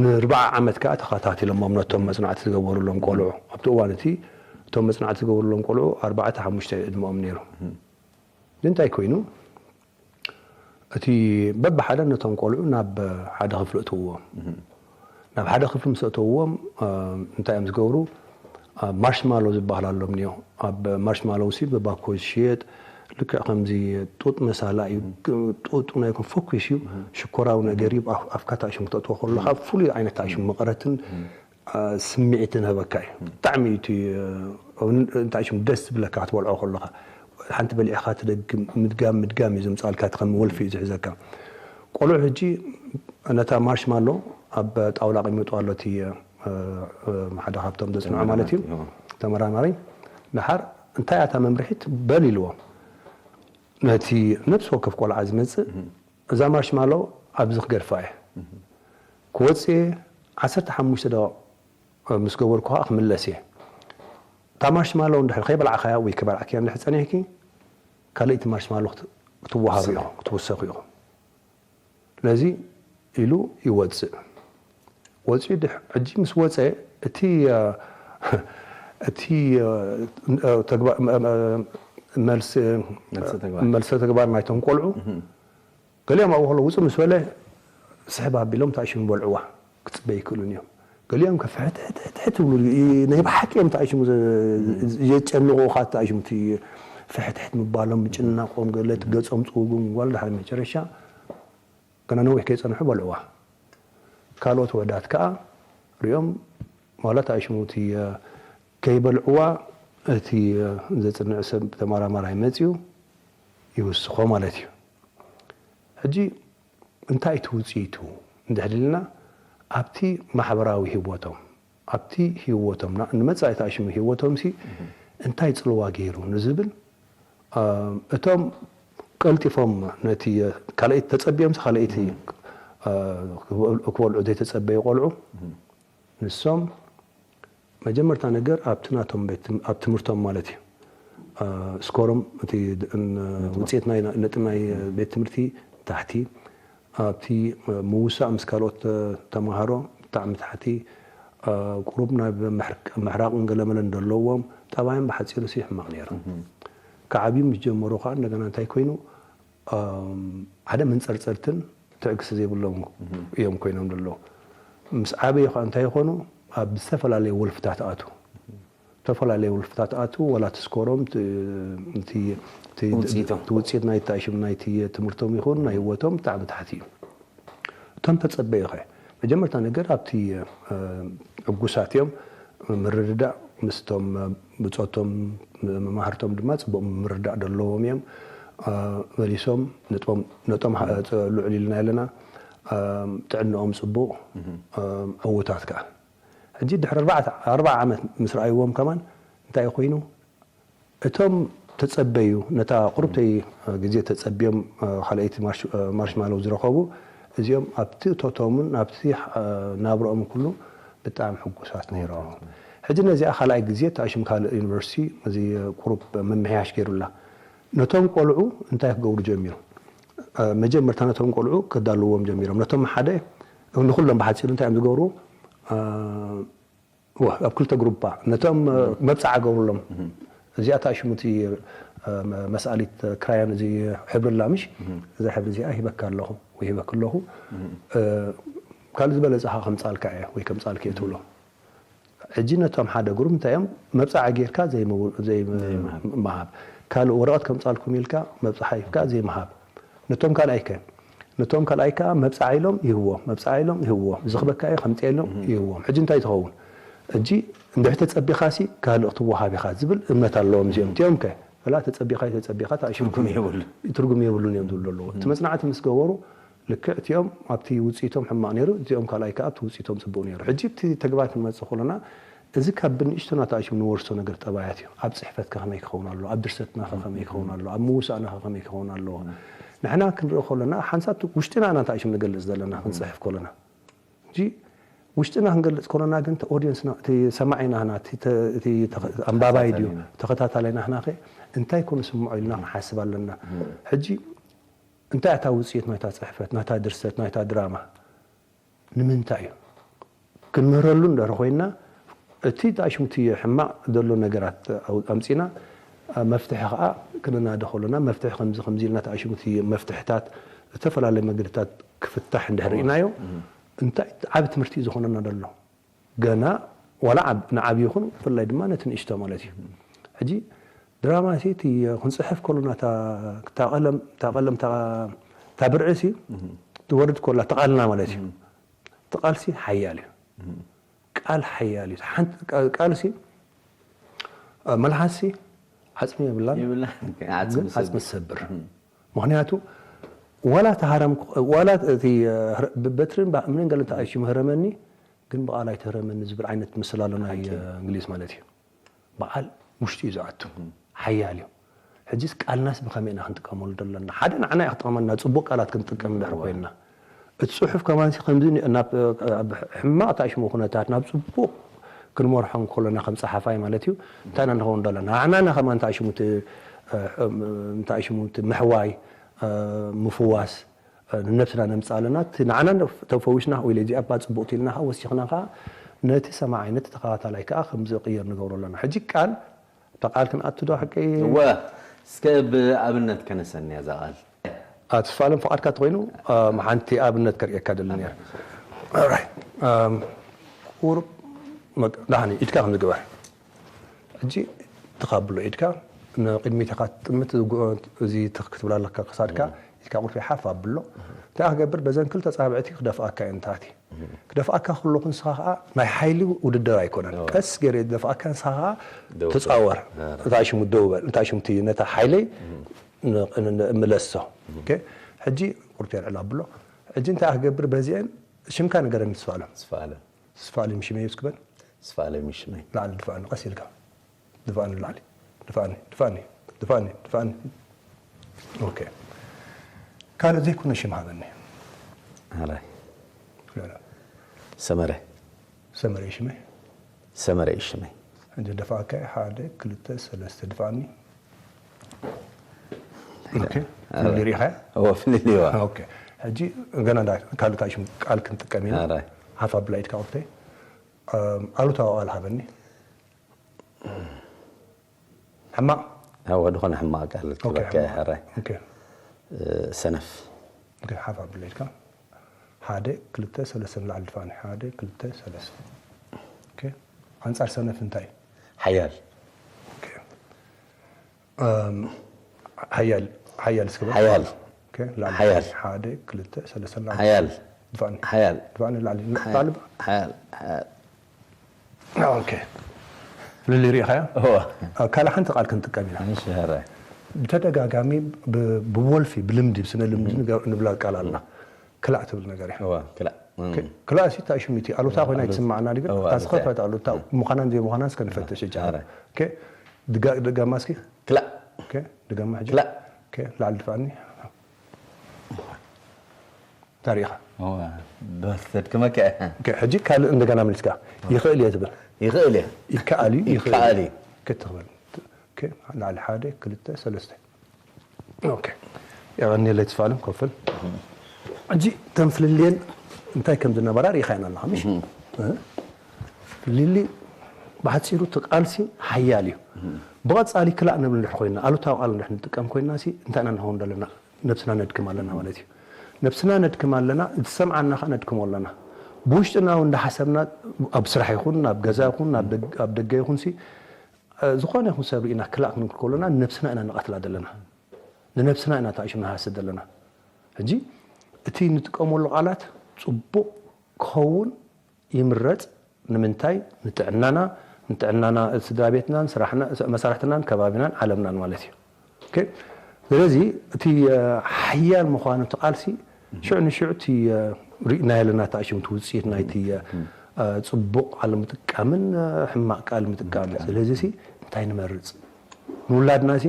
ንርብዓ ዓመት ከዓ ተኸታቲሎሞም ነቶም መፅናዕቲ ዝገበሩሎም ቆልዑ። ኣብቲ እዋን እቲ እቶም መፅናዕቲ ዝገበሩሎም ቆልዑ ኣርባዕተ ሓሙሽተ እዩ ዕድመኦም ነይሩ። ግን እንታይ ኮይኑ? እቲ በብሓደ ነቶም ቆልዑ ናብ ሓደ ክፍሊ እትውዎም። ናብ ሓደ ክፍሊ ምስ እተውዎም እንታይ እዮም ዝገብሩ? ማርሽማሎ ዝበሃል ኣሎም እኒኦ። ኣብ ማርሽማሎ ሲ ብባኮ ዝሽየጥ ልክዕ ከምዚ ጡጥ መሳላ እዩ። ጡጡ ናይ ይኩን ፈኩስ እዩ። ሽኮራዊ ነገር እዩ። ኣፍካ ተኣሽሙ ክተእትዎ ከለካ ፍሉይ ዓይነት ተኣሽሙ መቐረትን ስምዒትን ህበካ እዩ። ብጣዕሚ እዩ እቲ እንታይ ሽም ደስ ዝብለካ ክትበልዖ ከለካ። ሓንቲ በሊዕካ ትደግም፣ ምድጋም ምድጋም እዩ ዘምፃልካ፣ እቲ ከም ወልፊ እዩ ዝሕዘካ። ቆልዑ ሕጂ ነታ ማርሽማሎ ኣብ ጣውላ ኣቐሚጡ ኣሎ እቲ ሓደ ካብቶም ዘፅንዖ ማለት እዩ ተመራማሪ። ደሓር እንታይ እያ እታ መምርሒት በል ኢልዎ። ነቲ ነብሲ ወከፍ ቆልዓ ዝመፅእ እዛ ማርሽማሎ ኣብዚ ክገድፋ እየ። ክወፅእ እየ፣ ዓሰርተ ሓሙሽተ ደቂቕ ምስ ገበርኩ ከዓ ክምለስ እየ። እታ ማርሽማሎ እንድሕር ከይበላዕካያ ወይ ከይበላዕክያ እንድሕር ፀኒሕኪ ካልእቲ ማርሽማሎ ክትወሃቡ ኢኹም ክትውሰኹ ኢኹም። ስለዚ ኢሉ ይወፅእ። ወፂኡ ሕጂ ምስ ወፀ እቲ እቲ መልሰ ተግባር ናይቶም ቆልዑ ገሊኦም ኣብኡ ከሎ ውፅእ ምስ በለ ስሕብ ኣቢሎም ተኣሽሙ በልዕዋ ክፅበይ ይክእሉን እዮም። ገሊኦም ከፍሕትሕትሕት ትብሉ ናይ ብሓቂ እዮም ተኣሽሙ የጨንቑኻ ተኣሽሙ ፍሕትሕት ምባሎም ምጭናቆም ገለ ገፆም ፅውጉም ጓል ድሓር መጨረሻ ገና ነዊሕ ከይፀንሑ በልዕዋ። ካልኦት ውሕዳት ከዓ ሪኦም ማለት ተኣሽሙ እቲ ከይበልዕዋ እቲ ዘፅንዕ ሰብ ተመራማራይ መፅዩ ይውስኾ ማለት እዩ። ሕጂ እንታይ እቲ ውፅኢቱ እንድሕር ኢልና ኣብቲ ማሕበራዊ ህይወቶም ኣብቲ ህይወቶም ንመፃኢ ተኣሽሙ ህይወቶም ሲ እንታይ ፅልዋ ገይሩ ንዝብል እቶም ቀልጢፎም ነቲ ካልኣይቲ ተፀቢዮም ካልኣይቲ ክበልዑ ዘይተፀበዩ ቆልዑ ንሶም መጀመርታ ነገር ኣብቲ ናቶም ኣብ ትምህርቶም ማለት እዩ ስኮሮም እቲ ውፅኢት ናይ ነጥብ ናይ ቤት ትምህርቲ ታሕቲ ኣብቲ ምውሳእ ምስ ካልኦት ተምሃሮ ብጣዕሚ ታሕቲ ቁሩብ ናይ ምሕራቕን ገለመለን ዘለዎም ጠባዮም ብሓፂሩ ሲ ሕማቕ ነይሩ። ክዓብዩ ምስ ጀመሩ ከዓ እንደገና እንታይ ኮይኑ ሓደ መንፀርፀርትን ትዕግስቲ ዘይብሎም እዮም ኮይኖም ዘለዉ። ምስ ዓበዩ ከዓ እንታይ ይኾኑ ኣብ ዝተፈላለየ ወልፍታት ኣቱ ዝተፈላለየ ውልፍታት ኣቱ ዋላ ትስኮሮም ውፅኢት ናይ ተኣሽም ናይ ትምህርቶም ይኹን ናይ ህወቶም ብጣዕሚ ታሕቲ እዩ። እቶም ተፀበዩ ኸ መጀመርታ ነገር ኣብቲ ዕጉሳት እዮም ምርድዳእ ምስቶም ብፆቶም መማህርቶም ድማ ፅቡቅ ምርዳእ ደለዎም እዮም። መሊሶም ነጦም ልዑል ኢልና ኣለና። ጥዕንኦም ፅቡቅ ዕውታት ከዓ ሕጂ ድሕሪ ኣርባዓ ዓመት ምስ ረኣይዎም ከማን እንታይ ኮይኑ እቶም ተጸበዩ ነታ ቁርብተይ ግዜ ተጸብዮም ካልኣይቲ ማርሽማሎው ዝረኸቡ እዚኦም ኣብቲ እቶቶምን ኣብቲ ናብርኦም ኩሉ ብጣዕሚ ሕጉሳት ነይሮም። ሕጂ ነዚኣ ካልኣይ ግዜ ተኣሽም ካልእ ዩኒቨርሲቲ እዚ ቁሩብ ምምሕያሽ ገይሩላ ነቶም ቆልዑ እንታይ ክገብሩ ጀሚሩ? መጀመርታ ነቶም ቆልዑ ከዳልዎም ጀሚሮም። ነቶም ሓደ ንኹሎም ብሓጺሩ እንታይ እዮም ዝገብሩ? ኣብ ክልተ ግሩፓ ነቶም መብፃዓ ገብሩሎም። እዚኣ ተኣሽሙ እቲ መስኣሊት ክራዮን እዚ ሕብሪ ኣላ ምሽ እዛ ሕብሪ እዚኣ ሂበካ ኣለኹ ወይ ሂበክ ኣለኹ ካልእ ዝበለፀ ከዓ ከምፃልካ እየ ወይ ከምፃልክ እየ ትብሎ። ሕጂ ነቶም ሓደ ግሩፕ እንታይ እዮም መብፃዓ ጌርካ ዘይምሃብ ካልእ ወረቐት ከምፃልኩም ኢልካ መብፅዓ ሂብካ ዘይምሃብ ነቶም ካልኣይ ከ ነቶም ካልኣይ ከዓ መብፅዓ ኢሎም ይህዎም መብፅዓ ኢሎም ይህዎም ዝኽበካ እዩ ከምፅኤሎም ይህዎም ሕጂ እንታይ ትኸውን ሕጂ እንድሕር ተጸቢኻሲ ካልእ ክትወሃብ ኢኻ ዝብል እምነት ኣለዎም እዚኦም። እቲኦም ከ፣ ወላ ተጸቢኻ ተጸቢኻ ተኣሽሙ ትርጉም የብሉ። ትርጉም የብሉን እዮም ዝብሉ ኣለዉ። እቲ መጽናዕቲ ምስ ገበሩ፣ ልክዕ እቲኦም ኣብቲ ውጽኢቶም ሕማቕ ነይሩ፣ እዚኦም ካልኣይ ከኣ ኣብቲ ውጽኢቶም ጽቡቕ ነይሩ። ሕጂ ኣብቲ ተግባር ክንመጽእ ከለና፣ እዚ ካብ ብንእሽቶና ተኣሽሙ ንወርሶ ነገር ጠባያት እዩ። ኣብ ጽሕፈትካ ከመይ ክኸውን ኣለዎ፣ ኣብ ድርሰትና ከ ከመይ ክኸውን ኣለዎ፣ ኣብ ምውሳእና ከ ከመይ ክኸውን ኣለዎ። ንሕና ክንርኢ ከለና፣ ሓንሳብ ውሽጥና ኢና ተኣሽሙ ንገልጽ ዘለና ክንጽሕፍ ከለና። ሕጂ ውሽጥና ክንገልጽ ከለና ግን፣ እቲ ኦድየንስና፣ እቲ ሰማዒ ናህና፣ እቲ ተ-፣ እቲ ተኸ-፣ ኣንባባይ ድዩ፣ ተኸታታሊ ናህና። ተኸታታሊ ናህና ከ እንታይ ኮን ስምዖ ኢልና ክንሓስብ ኣለና። ሕጂ እንታይ እታ ውጽኢት ናይታ ጽሕፈት፣ ናይታ ድርሰት፣ ናይታ ድራማ ንምንታይ እዩ? ክንምህረሉ እንድሕር ኮይና፣ እቲ ተኣሽሙ እቲ ሕማቕ ዘሎ ነገራት ኣው-፣ ኣምጺና፣ ኣብ መፍትሒ ከኣ ክንናዲ ከለና፣ መፍትሒ ከምዚ ከምዚ ኢልና ተኣሽሙ እቲ መፍትሕታት፣ ዝተፈላለዩ መገድታት ክፍታሕ እንድሕር ርኢናዮ፣ እንታይ ዓቢ ትምህርቲ እዩ ዝኾነና ዘሎ? ገና ዋላ ዓብ-፣ ንዓቢ ይኹን፣ ብፍላይ ድማ ነቲ ንእሽቶ ማለት እዩ። ሕጂ ድራማ ሲ እቲ ክንጽሕፍ ከሎና እታ፣ እታ ቀለም፣ እታ ቀለም፣ እታ፣ እታ ብርዒ ሲ ትወርድ ከላ፣ እታ ቃልና ማለት እዩ። እቲ ቃል ሲ ሓያል እዩ። ቃል ሓያል እዩ። ሓንቲ ቃ-፣ ቃል ሲ፣ አ፣ መልሓስ ሲ ዓጽሚ የብላን፣ የብላን። ዓጽሚ ግን ዓጽሚ ሰብር። ትሰብር። ምኽንያቱ ዋላ ተሃረምኩ፣ ዋላ እቲ፣ አ፣ ህረ-፣ ብበትርን ብእምንን ገለ ተኣሽሙ ህረመኒ፣ ግን ብቓል ኣይትህረመኒ ዝብል ዓይነት ምስል ኣሎ ናይ፣ ሓቂ። አ፣ እንግሊዝ ማለት እዩ። በዓል ውሽጢ እዩ ዝኣቱ። ሓያል እዩ። ሕጂስ ቃልናስ ብኸመይ ኢና ክንጥቀመሉ ዘለና? ሓደ ንዓና እዩ ክጠቕመና፣ ጽቡቕ ቃላት ክንጥቀም እንድሕር ኮይንና። እቲ ጽሑፍ ከማንሲ ከምዚ ን-፣ ናብ፣ ኣብ ሕማቕ ተኣሽሙ ኩነታት ናብ ጽቡቕ ክንመርሖ እንከሎና ከም ጸሓፋይ ማለት እዩ፣ እንታይ ኢና ንኸውን ዘለና? ንዓና ኢና ከማን ተኣሽሙ እቲ፣ እ፣ ተኣሽሙ እቲ ምሕዋይ፣ እ፣ ምፍዋስ፣ ንነብስና ነምጽእ ኣለና። እቲ ንዓና ተፈዊስና ወይ ለዚኣ እባ ጽቡቕቲ ኢልና ከኣ ወሲኽና ከኣ ነቲ ሰማዓይ፣ ነቲ ተኸታታላይ ከኣ ከም ዝቕየር ንገብሮ ኣለና። ሕጂ ቃል፣ እታ ቃል ክንኣቱ ዶ ሓቀይ? እወ፣ እስከ ብኣብነት ከነሰንያ እዛ ቃል። ኣቲ ስፋለም ፍቓድካ ተኾይኑ፣ እ፣ ሓንቲ ኣብነት ከርእየካ ደሊ ነይረ። ኦራይት። እም፣ ቁሩብ መቅ-፣ ዳሕኒ ኢድካ ከም ዝግበር። ሕጂ ትኻብሎ ኢድካ ንቕድሚት ኢኻ ትጥምት፣ ዝጎ-፣ እዚ ትኽ ክትብል ኣለካ ክሳድካ፣ ኢድካ ቁርፊ ሓፍ ኣብሎ። እንታይ ክገብር፣ በዘን ክልተ ጻብዕቲ ክደፍኣካ እየ ንታሕቲ። ክደፍኣካ ከለኹ ንስኻ ከኣ ናይ ሓይሊ ውድድር ኣይኮነን። እዎ። ቀስ ገይረ ደፍኣካ ንስኻ ከኣ ደው ትጻወር። በል። እታ ሽሙ ደው በል፣ እታ ሽሙ እቲ ነታ ሓይለይ ን-፣ ን-፣ ን-፣ ምለሶ። ኦኬ? ሕጂ ቁርፊ ኣልዕል ኣብሎ። ሕጂ እንታይ ክገብር፣ በዚአን ሽምካ ንገረኒ፣ ስፋለም። ስፋለም። ስፋለም ሽመይ እስኪ በል። ስፋለም ሽመይ። ላዕሊ ድፋኣኒ፣ ቀስ ኢልካ። ድፋኣኒ ላዕሊ። ድፋኣኒ፣ ድፋኣኒ፣ ድፋኣኒ፣ ድፋኣኒ። ኦኬ። ካልእ ዘይኮነ ሽም ሃበኒ። ኣላይ። ላላ። ሰመረ። ሰመረ ሽመይ። ሰመረ ሽመይ። ሕጂ ደፋእካ፣ ሓደ፣ ክልተ፣ ሰለስተ፣ ድፋኣኒ። ኦኬ። ኣረ። ፍልልይ ሪኢኻ? እወ፣ ፍልልይ እዋ። ኦኬ። ሕጂ ገና እንዳ ካልእ ሽም ቃል ክንጥቀም ኢና። ኣረ። ሓፍ ኣብላ ኢድካ ቁርተይ። ኣም፣ ኣሉታዊ ቃል ሃበኒ። ሕማቕ? እወ፣ ዝኾነ ሕማቕ ቃል ኦኬ፣ ክበካ ሕማቕ። ሕራይ። ኦኬ። እ፣ ሰነፍ። ኦኬ፣ ሓፍ ኣብላ ኢድካ። ሓደ፣ ክልተ፣ ሰለስተ ንላዕሊ ድፋኒ። ሓደ፣ ክልተ፣ ሰለስተ። ኦኬ። ኣንጻር ሰነፍ እንታይ? ሓያል። ኦኬ። እም፣ ሓያል፣ ሓያል እስኪ በል። ሓያል። ኦኬ፣ ላዕሊ። ሓያል። ሓደ፣ ክልተ፣ ሰለስተ፣ ላዕሊ። ሓያል። ድፋኒ። ሓያል። ድፋኒ ላዕሊ። ሓያል። ላዕሊ። ሓያል፣ ሓያል። ኦኬ። ፍልልይ ሪኢኻዮ? እወ። ኣብ ካልእ ሓንቲ ቃል ክንጥቀም ኢና። እሺ፣ ሕራይ። ብተደጋጋሚ ብ-፣ ብወልፊ፣ ብልምዲ፣ ብስነ ልምዲ ንገ-፣ ንብላ ቃል ኣላ። ክላእ ትብል ነገር እያ። እወ፣ ክላእ። ኦኬ። እም። ክላእ ሲ እንታይ ሽም እቲ ኣሉታ ኮይና ኣሉታ። ኣይትስማዕና ድዩ? እወ፣ እታ ኣሉታ። ዝኸፈት ኣሉታ እም። ምዃናን ዘይምዃናን እስከ ንፈትሽ ሕጂ። ኣረ። ኦኬ። ድጋ-፣ ድጋማ እስኪ። ክላእ። ኦኬ። ድጋማ ሕጂ። ክላእ። ኦኬ። ላዕሊ ድፋኒ። ታሪኻ። እወ፣ በስ ተድክመካ እያ። ኦኬ። ሕጂ ካልእ እንደገና መሊስካ። ይኽእል እየ ትብል። ይኽእል እየ። ይከኣል እዩ፣ ይኽእል ይከኣል እዩ። እዩ። ክትኽብል። ኦኬ። ላዕሊ ሓደ፣ ክልተ፣ ሰለስተ። ኦኬ። የቐንየለይ ተስፋለም ኮፍል። ሕጂ እተን ፍልልየን እንታይ ከም ዝነበራ ርኢኻየን ኣለኻ፣ ምሽ? እህ። ፍልልይ ብሓጺሩ እቲ ቃልሲ ሓያል እዩ። ብቐጻሊ ክላእ ንብል እንድሕር ኮይንና፣ ኣሉታዊ ቃል እንድሕር ንጥቀም ኮይንና ሲ እንታይ ኢና ንኸውን ዘለና? ነብስና ነድክም ኣለና ማለት እዩ። ነብስና ነድክም ኣለና፣ ዝሰምዓና ከኣ ነድክሞ ኣለና። ብውሽጥና እውን እንዳሓሰብና፣ ኣብ ስራሕ ይኹን፣ ኣብ ገዛ ይኹን፣ ኣብ ደግ-፣ ኣብ ደገ ይኹን ሲ፣ እ፣ ዝኾነ ይኹን ሰብ ርኢና ክላእ ክንብል ከሎና፣ ነብስና ኢና ንቐትላ ዘለና። ንነብስና ኢና ተኣሽም ንሃስድ ዘለና። ሕጂ እቲ ንጥቀመሉ ቃላት ጽቡቕ ክኸውን ይምረጽ። ንምንታይ? ንጥዕናና፣ ንጥዕናና፣ ስድራ ቤትናን፣ ስራሕና፣ መሳርሕትናን፣ ከባቢናን፣ ዓለምናን ማለት እዩ። ኦኬ? ስለዚ እቲ፣ እ፣ ሓያል ምዃኑ እቲ ቃልሲ ሽዑ ንሽዑ እቲ፣ እ፣ ርኢናዮ ኣለና ተኣሽሙ እቲ ውፅኢት ናይቲ፣ እ፣ እ፣ ፅቡቕ ቃል ምጥቃምን፣ እ፣ ሕማቕ ቃል ምጥቃምን። ስለዚ ሲ እንታይ ንመርፅ? ንውላድና ሲ፣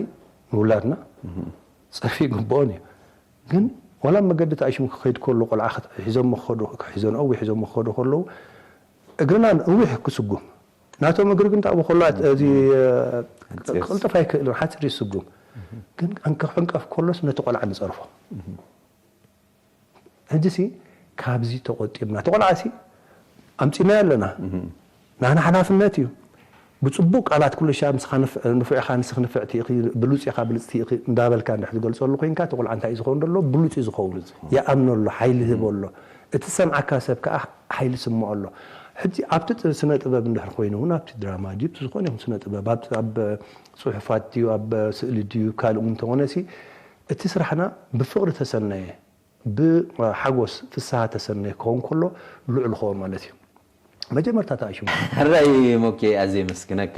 ንውላድና ፀርፊ ይግብኦን እዩ። ግን ዋላ መገዲ ተኣሽሙ ክኸይድ ከሎ ቆልዓ ክት-፣ ሒዞም ክኸዱ፣ ሒዞን ኣዊ ሒዞም ክኸዱ ከለዉ እግርና እዊሕ ክስጉም፣ ናቶም እግሪ ግን ታቡ ከሎ እዚ፣ እ፣ ሕንጽጽ። ክቕልጥፍ ኣይክእልን፣ ሓፂር ይስጉም። ግን ኣንከ-፣ ሕንቀፍ ከሎስ ነቲ ቆልዓ ንጸርፎ። ሕጂ ሲ ካብዚ ተቖጢብና፣ እቲ ቆልዓ ሲ ኣምጺናዮ ኣለና። ናና ሓላፍነት እዩ። ብጽቡቕ ቃላት ኩሉ ሻ ምስኻ ንፍ-፣ ንፉዕ ኢኻ፣ ንስኺ ንፍዕቲ ኢኺ፣ ብሉጽ ኢኻ፣ ብልጽቲ ኢኺ እንዳበልካ እንድሕር ትገልጸሉ ኮይንካ፣ እቲ ቆልዓ እንታይ እዩ ዝኸውን ዘሎ? ብሉጽ እዩ ዝኸውን። ብሉጽ ዝኸውን። ይኣምኖ ኣሎ፣ ሓይሊ ይህቦ ኣሎ። እቲ ዝሰምዓካ ሰብ ከኣ ሓይሊ ይስምዖ ኣሎ። ሕጂ ኣብቲ ጥ-፣ ስነ ጥበብ እንድሕር ኮይኑ እውን፣ ኣብቲ ድራማ ድዩ፣ ኣብቲ ዝኾነ ይኹን ስነ ጥበብ፣ ኣብ፣ ኣብ ጽሑፋት ድዩ፣ ኣብ ስእሊ ድዩ፣ ካልእ እውን እንተኾነ ሲ፣ እቲ ስራሕና ብፍቕሪ ተሰነየ፣ ብሓጎስ ፍስሃ ተሰነየ ክኸውን ከሎ ልዑል ይኸውን ማለት እዩ። መጀመርታ ተኣሽሙ። ሕራይ ሞኬ፣ ኣዝየ የመስግነካ፣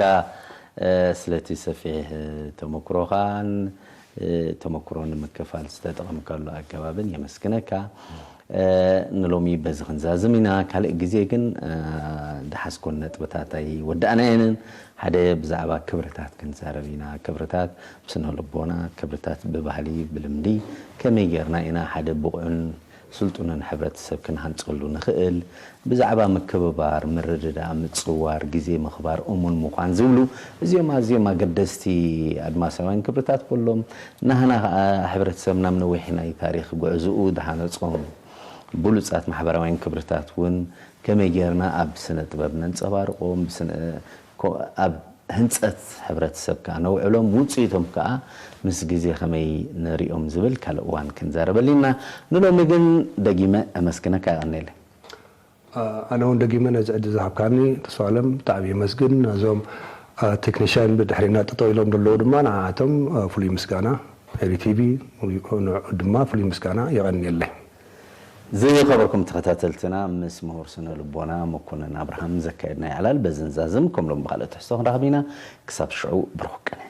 እ፣ ስለቲ ሰፊሕ፣ እ፣ ተመኩሮኻን፣ እ፣ ተመኩሮ ንምክፋል ዝተጠቐምካሉ ኣገባብን የመስግነካ። እ፣ ንሎሚ በዚ ክንዛዝም ኢና። ካልእ ግዜ ግን፣ እ፣ ዝሓዝኮን ነጥብታት ኣይወዳእናየንን። ሓደ ብዛዕባ ክብርታት ክንዛረብ ኢና። ክብርታት ብስነ ልቦና፣ ክብርታት ብባህሊ፣ ብልምዲ ከመይ ጌርና ኢና ሓደ ብቑዕን ስልጡንን ሕብረተሰብ ክንሃንጸሉ ንኽእል? ብዛዕባ ምክብባር፣ ምርድዳእ፣ ምጽዋር፣ ግዜ ምኽባር፣ እሙን ምዃን ዝብሉ እዚኦም ኣዝዮም ኣገደስቲ ኣድማሳውያን ክብርታት በሎም። ናህና ኸኣ ሕብረተሰብና ኣብ ነዊሕ ናይ ታሪኽ ጉዕዞኡ ዝሃነጾም ብሉጻት ማሕበራውያን ክብርታት እውን ከመይ ጌርና ኣብ ስነ ጥበብ ነንጸባርቖም፣ ብስነ-፣ ኮ-፣ ኣብ ህንጸት ሕብረተሰብ ከኣ ነውዕሎም፣ ውጽኢቶም ከኣ ምስ ግዜ ከመይ ንሪኦም ዝብል ካልእ እዋን ክንዛረበሉ ኢና። ንሎሚ ግን ደጊመ ኣመስግነካ፣ የቐንየለይ። አ-፣ ኣነ እውን ደጊመ ነዚ ዕድል ዝሃብካኒ ተስፋ ኣለም ብጣዕሚ የመስግን። ነዞም፣ አ፣ ቴክኒሽያን ብድሕሪና ጠጠው ኢሎም ዘለዉ ድማ ንዓኣቶም፣ አ፣ ፍሉይ ምስጋና፣ ኤሪ ቲቪ ንዑ ድማ ፍሉይ ምስጋና የቐንየለይ። ዝኸበርኩም ተኸታተልትና፣ ምስ ምሁር ስነ ልቦና መኮነን ኣብርሃም ዘካየድናዮ ዕላል በዚ ንዛዝም። ከም ሎም ብኻልእ ትሕዝቶ ክንራኸብ ኢና። ክሳብ ሽዑ ብሩኽ ቅነ።